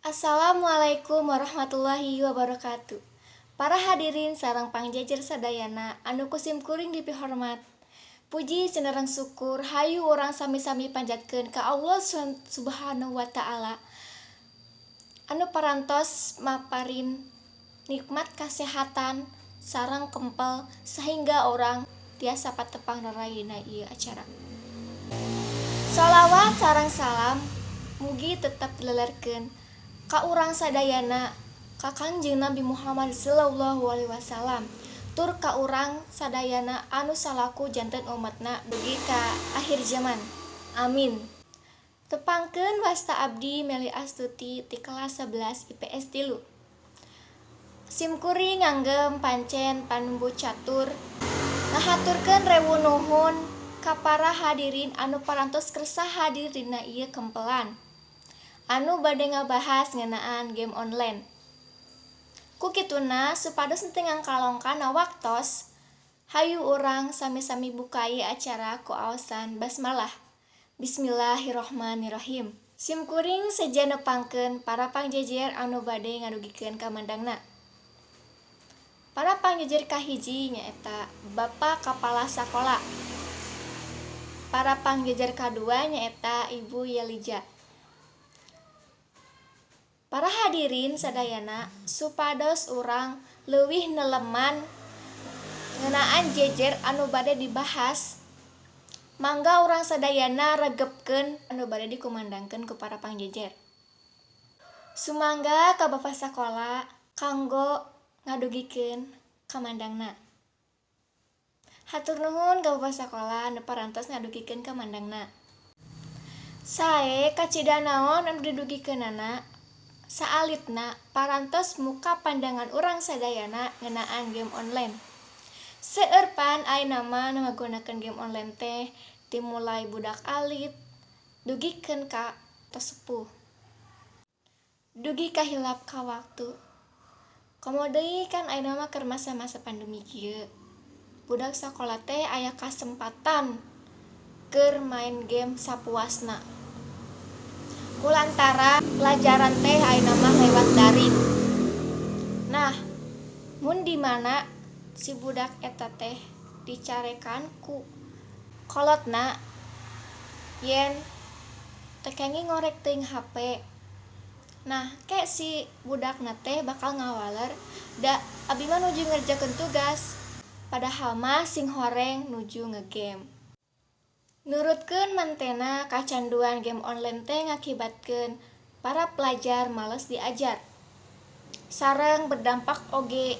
Assalamualaikum warahmatullahi wabarakatuh. Para hadirin sareng pangjejer sadayana anu ku simkuring dipihormat. Puji sinareng syukur hayu urang sami-sami panjatkeun ka Allah Subhanahu wa Ta'ala anu parantos maparin nikmat kasehatan sareng kempel sehingga urang tiasa patepang rarai dina ieu acara. Sholawat sareng salam mugi tetep dilelerkeun ka urang sadayana ka Kangjeng Nabi Muhammad sallallahu alaihi wasallam tur ka urang sadayana anu salaku janten umatna dugi ka akhir zaman. Amin. Tepangkeun, wasta abdi Meli Astuti ti kelas 11 IPS 3. Simkuring nganggem pancen panumbu catur ngahaturkeun rewu nuhun ka para hadirin anu parantos kersa hadir dina ieu kempelan anu bade ngabahas ngeunaan game online. Ku kituna, supados henteu ngangkalongkana waktos, hayu urang sami-sami buka ieu acara ku aosan basmalah. Bismillahirrahmanirrahim. Simkuring seja nepangkeun para pangjejer anu bade ngadugikeun kamandangna. Para pangjejer kahiji nyaeta Bapak Kepala Sakola. Para pangjejer kadua nyaeta Ibu Yelija. Para hadirin sadayana, supados urang leuwih neleman ngeunaan jejer anu bade dibahas, mangga urang sadayana regepkeun anu bade dikumandangkeun ku para pangjejer. Sumangga ka Bapak sakola kanggo ngadugikeun kamandangna. Hatur nuhun ka Bapak sakola anu parantos ngadugikeun kamandangna. Sae kacida naon anu didugikeunana, saalitna parantos muka pandangan urang sadayana ngeunaan game online. Seueur pan ayeuna mah nu ngagunakeun game online teh, timulai budak alit dugikeun ka tos sepuh. Dugi ka hilap ka waktu. Komo deui kan ayeuna mah keur masa-masa pandemi kieu. Budak sakola teh aya kasempatan keur main game sapuasna. Kulantaran pelajaran teh ayeuna mah lewat daring. Nah, mun di mana si budak eta teh dicarekan ku kolotna yen teu kenging ngorek teuing HP. Nah, ke si budakna teh bakal ngawaler, "Da abi mah nuju ngerjakeun tugas." Padahal mah singhoreng nuju ngegame. Nurutkeun mantena, kacanduan game online teh ngakibatkeun para pelajar males diajar. Sareng berdampak oge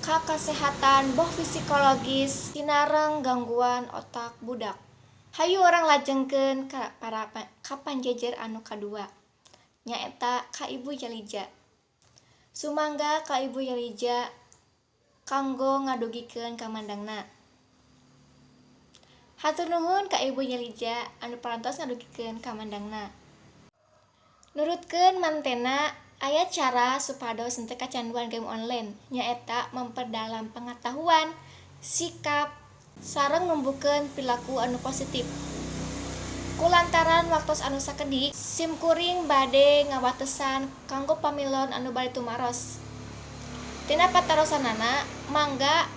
ka kasehatan boh psikologis sinareng gangguan otak budak. Hayu urang lajengkeun ka para ka panjejer anu kadua, nyaeta ka Ibu Yelija. Sumangga ka Ibu Yelija kanggo ngadugikeun kamandangna. Hatur nuhun ka Ibu Yelija anu parantos ngadugikeun kamandangna. Nurutkeun mantena, aya cara supados henteu kacanduan game online, nyaeta memperdalam pengetahuan, sikap, sareng numbuhkeun perilaku anu positif. Kulantaran waktos anu sakedik, simkuring bade ngawatesan kanggo pamilon anu bade tumaros. Tina patarosanana, mangga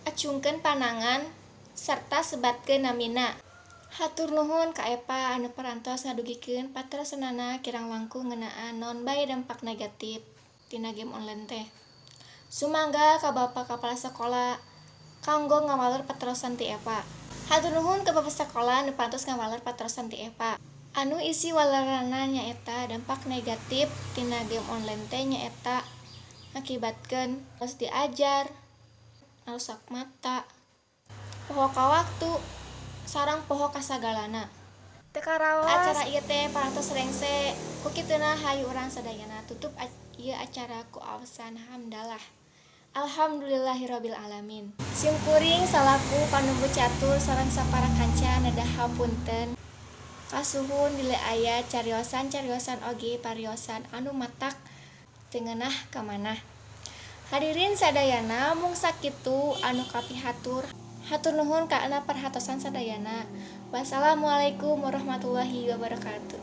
acungkeun panangan sarta sebatkeun namina. Hatur nuhun ka Epa anu parantos ngadugikeun patarosanana kirang langkung ngeunaan naon bae dampak negatif tina game online teh. Sumangga ka Bapak Kepala Sekolah kanggo ngawaler patarosan ti Epa. Hatur nuhun ka Bapak Sekolah anu parantos ngawaler patarosan ti Epa. Anu isi waleranna nyaeta dampak negatif tina game online teh nyaeta ngakibatkeun males diajar, ngarusak mata, poho ka waktu, sareng poho ka sagalana. Teu karaos. Acara ieu teh parantos rengse. Ku kituna, hayu urang sadayana tutup ieu acara ku aosan hamdalah. Alhamdulillahirabbil alamin. Simkuring salaku panumbu catur sareng sapara kanca nedah hapunten. Kasuhun bilih aya cariosan-cariosan oge pariosan anu matak teu ngeunah ka manah. Hadirin sadayana, mung sakitu anu kapihatur. Hatur nuhun kana perhatosan sadayana. Wassalamualaikum warahmatullahi wabarakatuh.